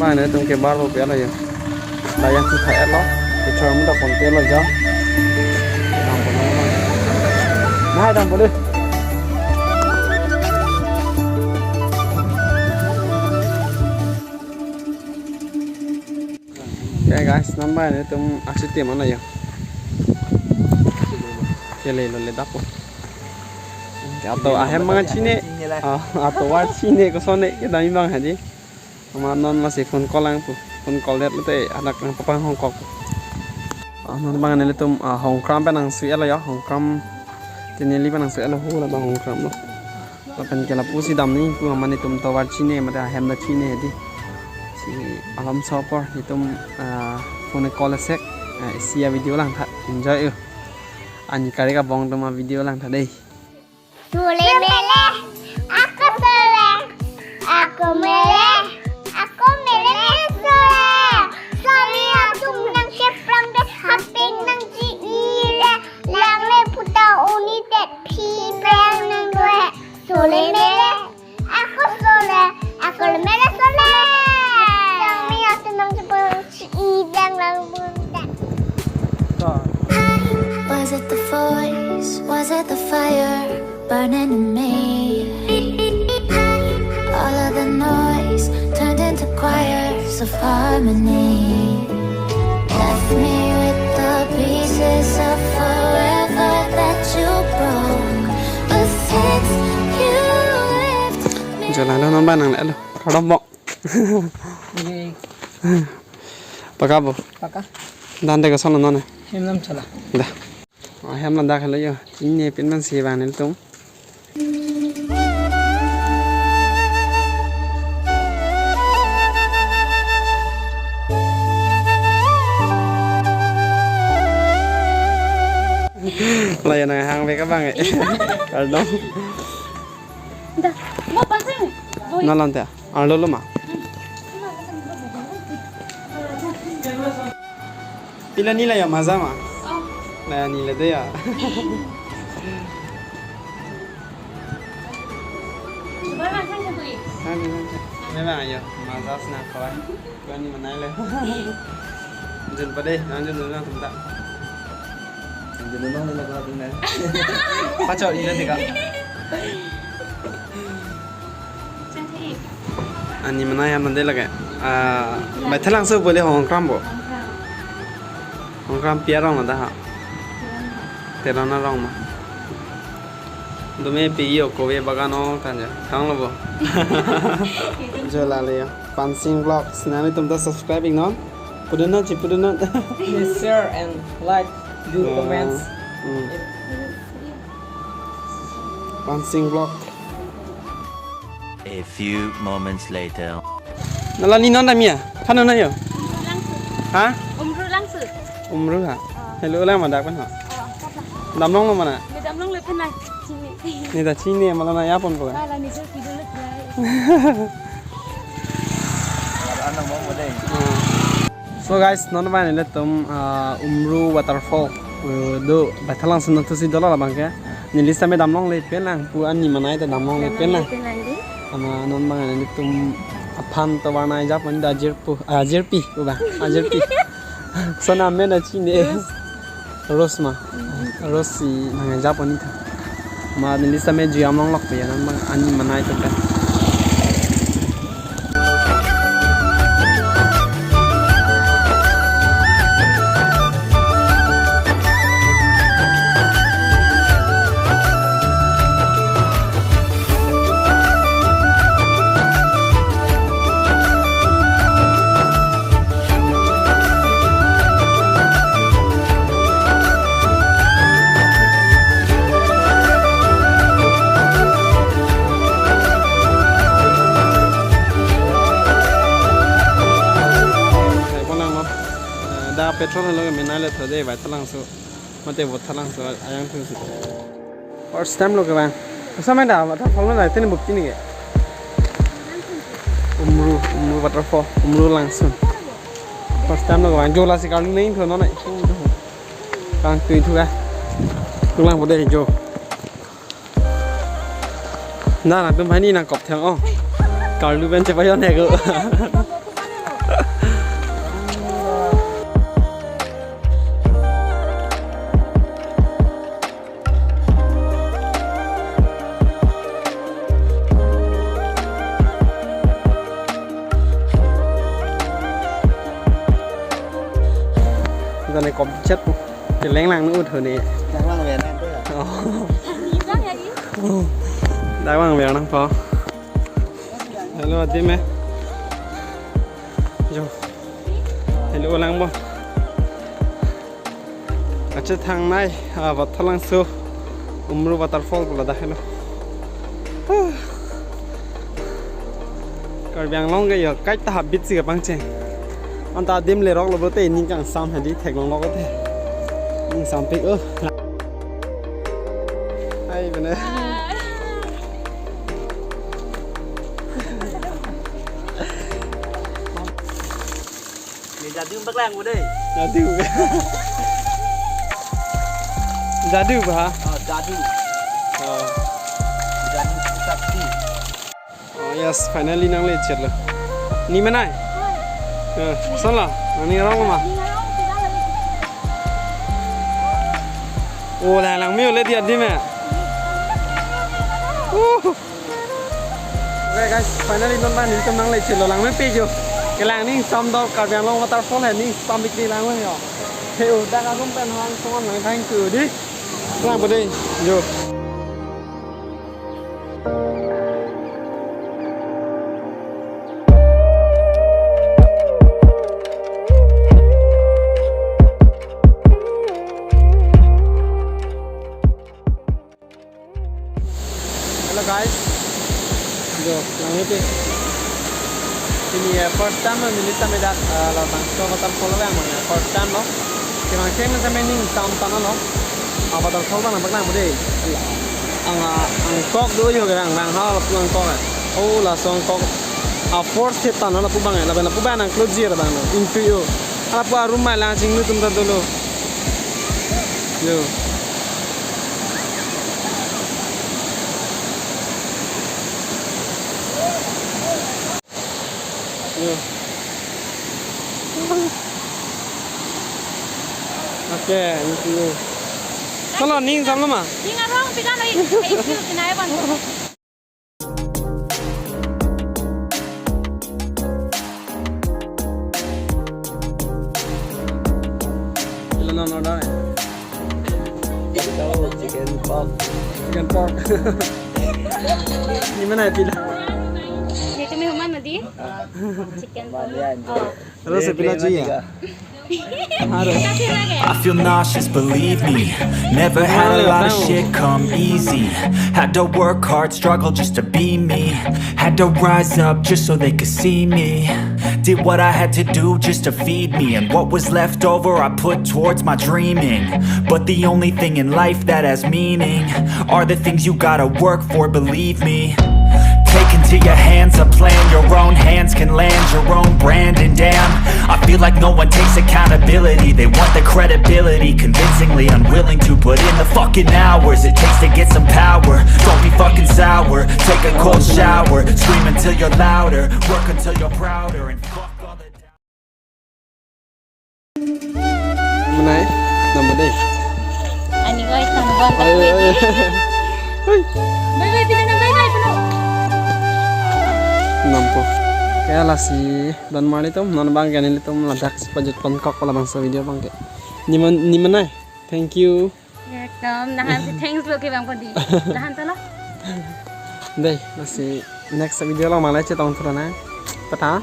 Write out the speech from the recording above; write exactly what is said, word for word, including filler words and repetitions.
Bang, netum ke bar bo piala yo. Layang tu thai lo. Kechor muda pon piala jo. Dam pon lo. Nah, dam pon deh. Ya guys, non bang netum achuti mana yo? Kele lo le dapo. Ato ahem mangan chine. Ah, ato war chine koson ne kedam bang hadi. Ama non masi phone call lang pu. Phone call det lote anak nangpapanghong kok. Ah, non bang nelitum, ah, Hongkram pen nangsu-et lo ya, Hongkram. Tineli pen nangsu-et lo, hu labang Hongkram lo. Lapen ke lapusi damji pu, ama netum tovar chine, mate ahem ta chine di. Si alam so apor netum, ah, phone call sek, ah, isi a-video langtha, enjoy yo. Ani kari kabong atum a-video langtha dei. Sole mele, ako sole, ako mele, ako mele sole. Sole atum nangcheprang de, hapeng nangji-i de, langle puta uni de, phi peng nangdue. Sole mele, ako sole, ako mele sole. Sole atum nangcheprang ji-i de, lang puta. Was it the voice? Was it the fire burning in me? All of the noise turned into choirs of harmony. Left me with the pieces of forever that you broke. But since you left me. Jola lo non bang nangle lo. Kardom bong. Oke. Paka bo? Paka. Dante koson lo non ne? Hem lam chala. Da. Oh, hem lam dak helo yo. Ini pin man si bang nelitum. Layo nanghang bek abang eh. Kardom. Da, mo pasang. Boy. Nalam te. Arlo lo ma. Pila nila ya maza ma? Oh. Na nila de ya. Coba makan satu ya. Memang ayo maza sena kawan. Kau ni mana le? Jun pada, nang jun dulu nang sebentar. Jun dulu nang lima kau tinggal. Paco ila tiga. Ani mana ya mande lagi. Ah, Baithalangso bole Hongkram bo. Hongkram pi arong ada ha. Teron arong ma. Dome pi yo kowe bagan o tanya. Tang lo bo. Jola le ya. Pansing Vlogs. Nangtum ta subscribe non. Pudun non, chi pudun non. Please share and like, do comments. Hmm. Pansing Vlog. A few moments later. Nala ni non damia? Phan non ayo? Umru Langsu. Ha? Umru Langsu. Umru ha? Oh. Hello lang ma dak pen ha? Oh, angkat lah. Damlong lo mana? Ni damlong le pen lah. Chini. Ni ta chini malah na yapon ko. Malah ni so kido le. Anak mau model. Hmm. So guys, non bang nelitum, ah, Umru waterfall, uh, do Baithalangso nangthusi dolo labang ke. Neli same damlongle pen lang, pu ani manai ta damlongle pen lang. Damlongle pen lang di. Ama non bang nelitum aphan tovar nangjap mani da ajirpo, ah, ajirpi, pu bang, ajirpi. Sona amen ta chini. Yes. Rose ma. Rose si nangjap ani tha. Ma neli same jui damlonglok pe ya non bang ani manai atum pen. Dak petrol helo ke menai le thode Baithalangso. Mate Baithalangso ayang thu si. First time lo ke bang. Sama da waterfall na tene bukti ni ke. Umru, Umru waterfall, Umru Langsun. First time lo ke bang. Jola si karlu neng thu non nai. Kang tui thu ka. Tulang pode jo. Na nangtum bhai ni nangkop thang o. Karlu pen chepayon he ko. Tane kop chat pu. Keleng lang nu thone. Lang lang wen nang ko ya. Oh. Ni bang ya di. Dak vang ver nangpo. Hello, adim eh. Jo. Hello, langpo. Acha thangnai, ah, Vathalangso Umru waterfall pu ladak helo. Ah. Karbi Anglong ke yo, kaita habit si kapangcheng. Anta adim lerok lo pulote ning kangsam hedi theklong lo kote. Ning sampik, oh. Hai, bener. Ni jadu paklang mo dei. Jadu. Jadu ba? Oh, jadu. Oh. Jadu sakti. Oh, yes, finally nangle chet lo. Ni menai? Eh, son lo? Nangning arong ma? Oh, la lang mi ole dia di me. Uh. Okay guys, finally non ba nelitum nangle chet lo, langmepe jo. Kelang ning sam dor Karbi Anglong waterfall he, ning sam bikri lang yo. He, oh, dak arum pen hang songan lang thang ku di. Langpo dei, jo. Hello guys. Jo, langmepe. Ini ya first time lo nelitum dak, eh, labangso waterfall lo yang mana first time lo. Kemang ceng macam ini sam tanah lo. Apa waterfall bang nampak nang bude. Ang, ah, angkok do yo kerang bang hal lapu angkok eh. Oh, laso angkok. Ah, force hit tanah lapu bang eh. Lapen lapu bang nang close jir bang lo. Into yo. Lapu arum mai lang chinglu tum ta dolo. Yo. Yo. Okay, thank you. Solo, ning sam lo ma? Ning arong pika noi. Ai, itu kinai ban. Pila non order eh? Chicken pork. Chicken pork. Ni mana pila? Jadi kami human mati. Chicken pork. Oh. Hello, saya pila ji ya? Kasih lagi. I feel nauseous, believe me. Never had a lot of shit come easy. Had to work hard, struggle just to be me. Had to rise up just so they could see me. Did what I had to do just to feed me. And what was left over, I put towards my dreaming. But the only thing in life that has meaning are the things you gotta work for, believe me. Take into your hands a plan, your own hands can land your own brand. And damn, I feel like no one takes accountability. They want the credibility, convincingly unwilling to put in the fucking hours it takes to get some power. Don't be fucking sour, take a cold shower. Scream until you're louder, work until you're prouder. And fuck all the Menai, nambah deh. Ani guys, nambah. Ayo, ayo. Hui. Bye bye, pinang bye bye, pinang. Nampo. Kaya lasi, don mali tum, non bang kaya nelitum ladak si pajut pon kok pala bangso video bang ke. Ni men, ni menai. Thank you. Ekdom, nahan si thanks lo ke bang pon di. Nahan to lo. Dei, lasi next video lo malai chetong thura na. Pata.